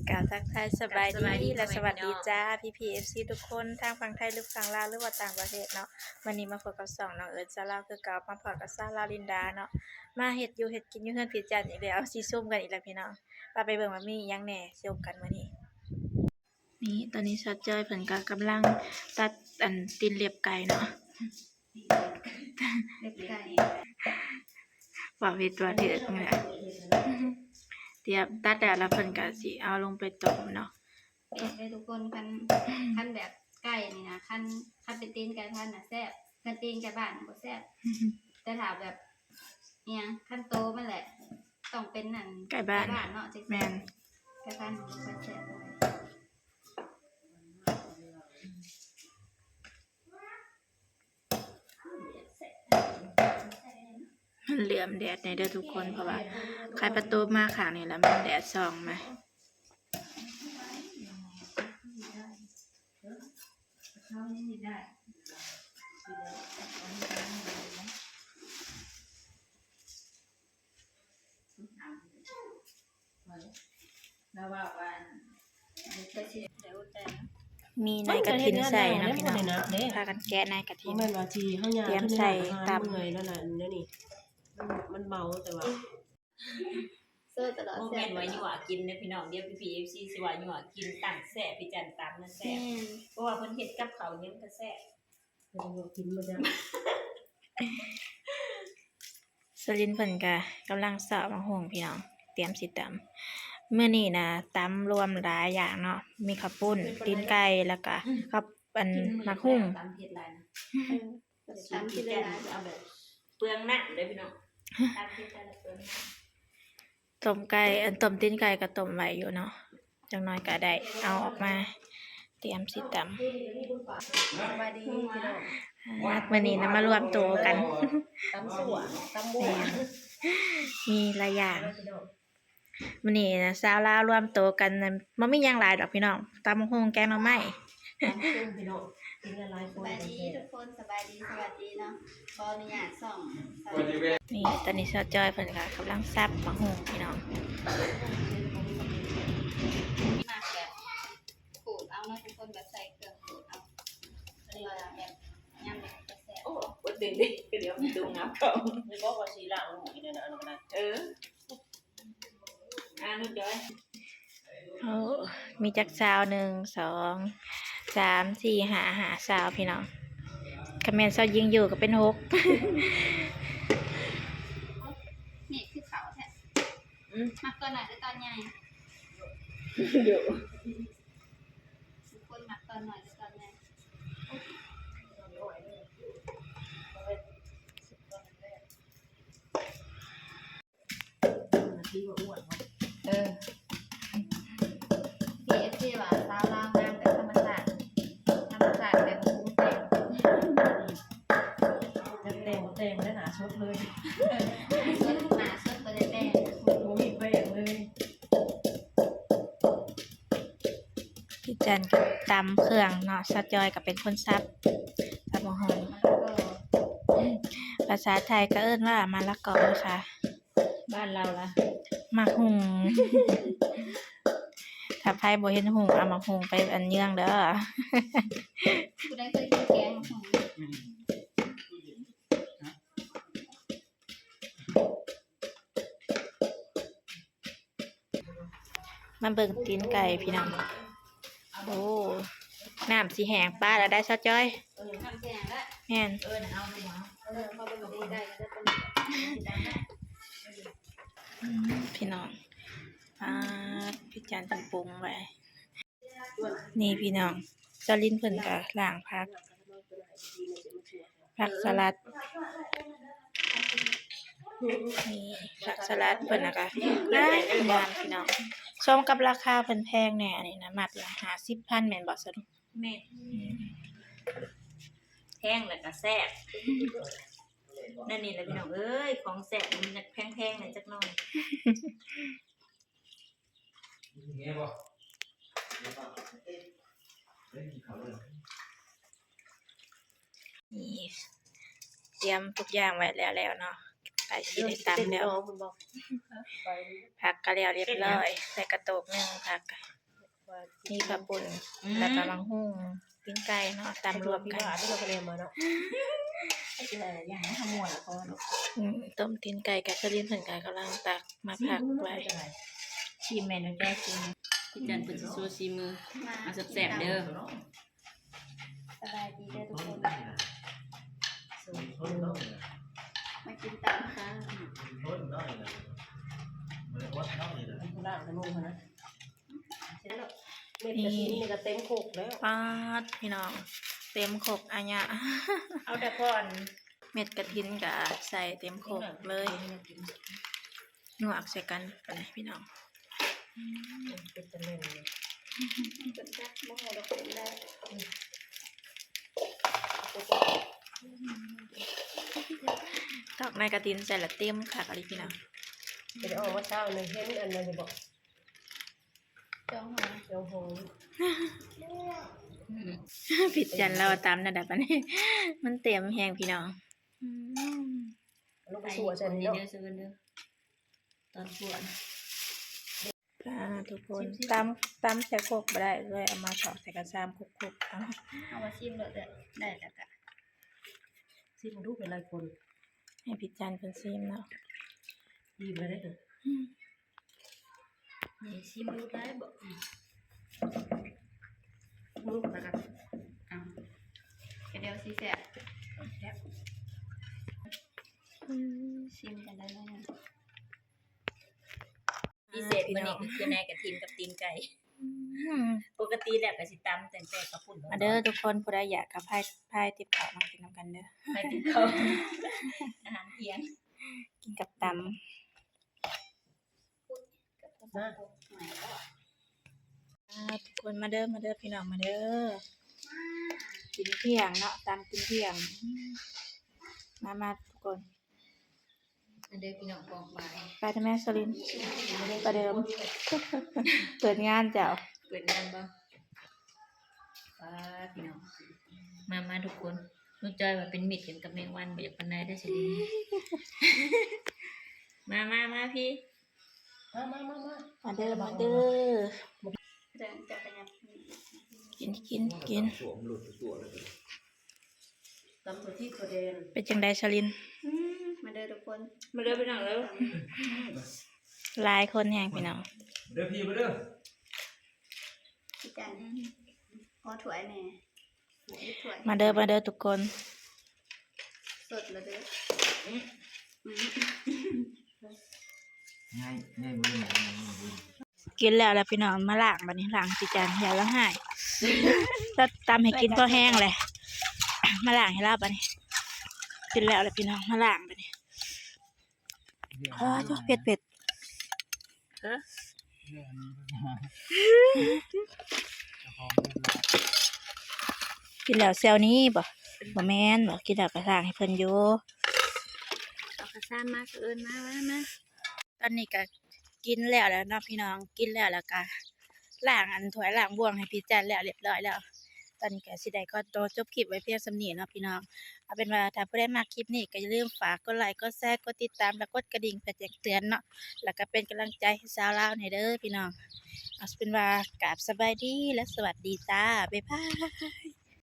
ກ່າວທັກທາຍສະບາຍດີ ແລະ ສະຫວັດດີຈ້າ ພີ່ໆ ເອັຟຊີ ທຸກຄົນ ທັງຝັ່ງໄທ ຫຼື ຝັ່ງລາວ ຫຼືວ່າຕ່າງປະເທດເນາະ. ມື້ນີ້ມາພົບກັບຊ່ອງນ້ອງເອີນສາວລາວຄືເກົ່າ ມາພ້ອມກັບສາວລາວລິນດາເນາະ. ມາເຮັດຢູ່ເຮັດກິນຢູ່ເຮືອນພີ່ຈັນອີກແລ້ວ ຊິຊຸມກັນອີກແລ້ວພີ່ນ້ອງ. ວ່າໄປເບິ່ງວ່າມີຫຍັງແດ່ ຊົມກັນມື້ນີ້. ນີ້ ຕອນນີ້ສາວຈ້ອຍເພິ່ນກໍກຳລັງຕັດອັນຕີນເລັບໄກ່ເນາະ. ເລັບໄກ່ ເວົ້າຜິດເວົ້າຖືກນີ້ແຫຼະ. ຕຽມຕັດແລ້ວ ແລ້ວເພິ່ນກໍຊິເອົາລົງໄປຕົ້ມເນາະ. ແປກເດີທຸກຄົນ ຄັນ ຄັນແບບໄກ່ນີ້ນະ ຄັນ ຄັນເປັນຕີນໄກ່ພັນນະແຊບ ຄັນຕີນໄກ່ບ້ານບໍ່ແຊບ. ແຕ່ຖ້າແບບອີ່ຫຍັງ ຄັນໂຕມັນແຫຼະ ຕ້ອງເປັນອັນ ໄກ່ບ້ານ ໄກ່ບ້ານເນາະ ຈັ່ງແຊບ. ແມ່ນ ໄກ່ພັນບໍ່ຄ່ອຍແຊບ. ມັນເຫຼື້ອມແດດແດ່ເດີທຸກຄົນ ເພາະວ່າໄຂ່ປາໂຕມາຂ້າງນີ້ແລ້ວ ມັນແດດສ່ອງມາ. ມີໜ້າຍກະຖິນໃສ່ເນາະພີ່ນ້ອງ ພາກັນແກະໜ້າຍກະຖິນ ຕຽມໃສ່ຕຳ. ມັນເມົາ ແຕ່ວ່າ ໂຊຕະຫຼອດ ບໍ່ແມ່ນວ່າຍົວະກິນເດີພີ່ນ້ອງ ດຽວພີ່ໆ ເອັຟຊີ ຊິວ່າຍົວະກິນ. ຕັ້ງແຊບ ພີ່ຈັນຕຳນະແຊບ ເພາະວ່າເພິ່ນເຮັດກັບເຂົ້າຫຍັງກະແຊບ. ສະລິນເພິ່ນກະກຳລັງຊອກໝາກຫຸ່ງພີ່ນ້ອງ ຕຽມຊິຕຳ. ມື້ນີ້ນະຕຳລວມຫຼາຍຢ່າງເນາະ ມີເຂົ້າປຸ້ນ ຕີນໄກ່ ແລ້ວກະກັບອັນໝາກຫຸ່ງ. ຕຳເຜັດຫຼາຍນະ ເອີ ຕຳເຜັດຫຼາຍ ເອົາແບບເປືອງນ້ຳເດີພີ່ນ້ອງ ຕຳເຜັດແຕ່ລະເປືອງນ້ຳ. ຕົ້ມໄກ່ ອັນ ຕົ້ມຕີນໄກ່ກໍຕົ້ມໄວ້ຢູ່ເນາະ ຈັກໜ້ອຍກໍໄດ້ເອົາອອກມາ ຕຽມຊິຕຳ. ສະບາຍດີພີ່ນ້ອງ ມື້ນີ້ນະມາລວມໂຕກັນ ຕຳຊົ່ວ ຕຳບົວ ມີຫຼາຍຢ່າງ. ມື້ນີ້ນະຊາວລາວລວມໂຕກັນນະ ບໍ່ມີຫຍັງຫຼາຍດອກພີ່ນ້ອງ ຕຳບັກຫຸ່ງ ແກງໜໍ່ໄມ້. ຕຳບັກຫຸ່ງພີ່ນ້ອງ ກິນຫຼາຍໆຄົນ. ສະບາຍດີທຸກຄົນ ສະບາຍດີ ສະຫວັດດີເນາະ ຂໍອະນຸຍາດຊ່ອງ. ນີ້ ຕອນນີ້ຊາວຈ້ອຍເພິ່ນກໍກຳລັງສັບໝາກຫຸ່ງພີ່ນ້ອງ ມັກແບບຂູດເອົາເນາະທຸກຄົນ ແບບໃສ່ເຄື່ອງຂູດເອົາ ອັນນີ້ວ່າແບບຍຳແບບແຊບ. ໂອ້ ບໍ່ເຕັມເດ້ ດຽວມັນຕົງງາມເຂົ້າ ນີ້ບອກວ່າຊິລ້າງໝໍ້ອີກແລ້ວນະ ອັນນັ້ນກໍໄດ້ ເອີ. ອ່າ ລູກຈອຍ ໂອ້ ມີຈັກຊາວ ໜຶ່ງ ສອງ ສາມ ສີ່ ຫ້າ ຫ້າຊາວພີ່ນ້ອງ ຄັນແມ່ນຊາວຍິງຢູ່ກໍເປັນຫົກ. ນີ້ຄືເຂົ້າແທ້ ອືມ ມັກຕອນນ້ອຍຫຼືຕອນໃຫຍ່? ຢູ່ ທຸກຄົນມັກຕອນນ້ອຍຫຼືຕອນໃຫຍ່? ເອີ ທີ່ເອັຟຊີວ່າສາວລາວງາມແບບທຳມະຊາດ ທຳມະຊາດແບບບໍ່ປຸງແຕ່ງ ແບບແຕ່ງ ແຕ່ງແລ້ວໜ້າສົດເລີຍ ໜ້າສົດ ໜ້າສົດບໍ່ໄດ້ແຕ່ງ ບໍ່ມີແປ້ງເລີຍ. ພີ່ຈັນກໍຕຳເຄື່ອງເນາະ ຊາວຈອຍກໍເປັນຄົນສັບ ສັບໝາກຫຸ່ງ ພາສາໄທກໍເອີ້ນວ່າມະລະກອນະຄະ. ບ້ານລາວລະ ໝາກຫຸ່ງ ຖ້າໃຜບໍ່ເຫັນຫຸ່ງ ເອົາໝາກຫຸ່ງໄປອັນເຍືອງເດີ. ຜູ້ໃດເຄີຍກິນແກງໝາກຫຸ່ງ? ມາເບິ່ງຕີນໄກ່ພີ່ນ້ອງ. ໂອ້ ນ້ຳຊິແຫ້ງປາດແລ້ວໄດ໋ຊາວຈອຍ. ນ້ຳຊິແຫ້ງແລ້ວ? ແມ່ນ. ອືມ ພີ່ນ້ອງ ປາດ ພີ່ຈັນເພິ່ນປຸງໄວ້. ນີ້ພີ່ນ້ອງ ສາວລິນເພິ່ນກໍລ້າງຜັກ ຜັກສະຫຼັດ ນີ້ຜັກສະຫຼັດເພິ່ນນະກະງາມໆ ພີ່ນ້ອງ ສົມກັບລາຄາເພິ່ນແພງແດ່. ອັນນີ້ນະມັດລະຫ້າສິບພັນແມ່ນບໍ່ສາວ? ແມ່ນ ແພງແລ້ວກະແຊບ ແນວນີ້ແຫຼະພີ່ນ້ອງເອີຍ ຂອງແຊບມັນຢາກແພງໆ ແດ່ຈັກໜ້ອຍ. ນີ້ ຕຽມທຸກຢ່າງໄວ້ແລ້ວໆ ເນາະ ໃກ້ຊິໄດ້ຕຳແລ້ວ. ຜັກກໍແລ້ວຮຽບຮ້ອຍ ໃສ່ກະໂຕກໜຶ່ງ ຜັກ ມີເຂົ້າປຸ້ນ ອືມ ແລ້ວກໍໝາກຫຸ່ງ ຕີນໄກ່ເນາະ ຕຳລວມກັນ. ອືມ ຕົ້ມຕີນໄກ່ກັບສະລິນເພິ່ນກໍກຳລັງຕັກມາພັກໄວ້. ຊີມແມ່ນແກ້ວຊີມ ພີ່ຈັນເພິ່ນຊິໂຊຊີມື ເອົາແຊບໆເດີ. ສະບາຍດີເດີທຸກຄົນ ມາກິນຕຳຄ່ະ. ນີ້ ປາດ ພີ່ນ້ອງ ເຕັມຄົກອາຍະ ເອົາແຕ່ກ່ອນ ເມັດກະຖິນກະໃສ່ເຕັມຄົກເລີຍ ຫຍວກໃສ່ກັນ ປານນີ້ພີ່ນ້ອງ. ອືມ ເປັນຕາແມ່ນຢູ່ ເພິ່ນຈັກບໍ່ຮູ້ດອກເປັນໄດ້ ຕອກໃນກະຖິນໃສ່ລະເຕັມຄັກອີ່ຫຼີພີ່ນ້ອງ. ເພິ່ນອອກມາເຊົ້ານີ້ເຫັນອັນນັ້ນຢູ່ບໍ່? ຈອງຫອຍ ຈອງຫອຍ. ອືມ ພິດຈັນລາວຕຳນັ້ນແຫຼະ ປານນີ້ ມັນເຕັມແຮງພີ່ນ້ອງ. ອືມ ລົງໄປຂົ້ວໃສ່ນີ້ເນາະ ເດີ ເດີ ຕອນຂົ້ວນະ. ອ່າ ທຸກຄົນ ຊິມ ຊິມ ຕຳ ຕຳໃສ່ຄົກບໍ່ໄດ້ ເລີຍເອົາມາຖອກໃສ່ກະຊາມ ຄຸກໆ ເອົາ ເອົາວ່າຊີມໂລດເດີ້ ໄດ້ແລ້ວກະ ຊີມເບິ່ງດູ ເປັນຫຼາຍຄົນ ໃຫ້ພີ່ຈັນເພິ່ນຊີມເນາະ. ອີ່ມແລ້ວເດີ້ ອືມ ນີ້ຊີມດູໄດ້ບໍ່? ອືມ ລູກແລ້ວກະ ເອົາ ກະດຽວຊິແຊບ ແຊບ ອືມ ຊີມກັນໄດ້ເລີຍ. ພິເສດມື້ນີ້ກໍຄືໃນກະຖິນກັບຕີນໄກ່ ອືມ ປົກກະຕິແລ້ວກໍຊິຕຳຕັ້ງແຕ່ເຂົ້າປຸ້ນ. ມາເດີທຸກຄົນ ຜູ້ໃດຢາກກໍພາຍ ພາຍຕິບເຂົ້າມາກິນນຳກັນເດີ ພາຍຕິບເຂົ້າ ອາຫານທ່ຽງ ກິນກັບຕຳ. ມາ ອ່າ ທຸກຄົນມາເດີ ມາເດີພີ່ນ້ອງ ມາເດີ ກິນທ່ຽງເນາະ ຕຳກິນທ່ຽງ. ມາ ມາທຸກຄົນ ມາເດີພີ່ນ້ອງ ປອງປາຍ ໄປທຳແມ່ສະລິນ ປະເດີມ ເປີດງານເຈົ້າ ເປີດງານບໍ່? ປາດ ພີ່ນ້ອງ ມາ ມາທຸກຄົນ. ລຸງຈ້ອຍວ່າເປັນມິດກັນກັບແມງວັນ ບໍ່ຢາກປານໃດເດີສະລິນ. ມາ ມາ ມາພີ່ ມາ ມາ ມາ ມາ ມາເດີ ມາເດີ ກິນ ກິນ ກິນ. ຕຳຖົ່ວທິ່ວແດງ ເປັນຈັ່ງໃດສະລິນ? ອືມ ມາເດີທຸກຄົນ ມາເດີພີ່ນ້ອງເດີ ຫຼາຍຄົນແຮງພີ່ນ້ອງ ມາເດີພີ່ ມາເດີ ພີ່ຈັນ ຂໍຖ້ວຍແດ່ ຖ້ວຍ ມາເດີ ມາເດີທຸກຄົນ ສົດລະເດີ ອືມ ອືມ ງ່າຍ ງ່າຍບໍ່ໄດ້ ງ່າຍບໍ່ໄດ້. ກິນແລ້ວລະພີ່ນ້ອງ ມາລ້າງບາດນີ້ ລ້າງຊິຈານ ຢ່າລະຫາຍ ລະຕຳໃຫ້ກິນພໍແຮງແຫຼະ ມາລ້າງໃຫ້ລາວບາດນີ້. ກິນແລ້ວລະພີ່ນ້ອງ ມາລ້າງບາດນີ້. ອ້າ ເຜັດໆ ເອີ ກິນແລ້ວແຊວນີ້ບໍ່? ບໍ່ແມ່ນບໍ່ ກິນແລ້ວກະລ້າງໃຫ້ເພິ່ນຢູ່ ເອົາກະຊາມມາ ເອີ້ນມາ ມາ ມາ. ຕອນນີ້ກະກິນແລ້ວແຫຼະເນາະພີ່ນ້ອງ ກິນແລ້ວລະກະລ້າງອັນຖ້ວຍລ້າງບ່ວງໃຫ້ພີ່ຈັນແລ້ວຮຽບຮ້ອຍແລ້ວ. ຕອນນີ້ກະຊິໄດ້ຂໍໂຕຈົບຄລິບໄວ້ພຽງສ່ຳນີ້ເນາະພີ່ນ້ອງ. ເອົາເປັນວ່າຖ້າຜູ້ໃດມັກຄລິບນີ້ກະຢ່າລືມຝາກກົດໄລ ກົດແຊ ກົດຕິດຕາມ ແລະ ກົດກະດິ່ງເພື່ອແຈ້ງເຕືອນເນາະ ແລະ ກະເປັນກຳລັງໃຈໃຫ້ຊາວລາວແດ່ເດີພີ່ນ້ອງ. ເອົາເປັນວ່າກາບສະບາຍດີ ແລະ ສະຫວັດດີຈ້າ ບາຍບາຍ.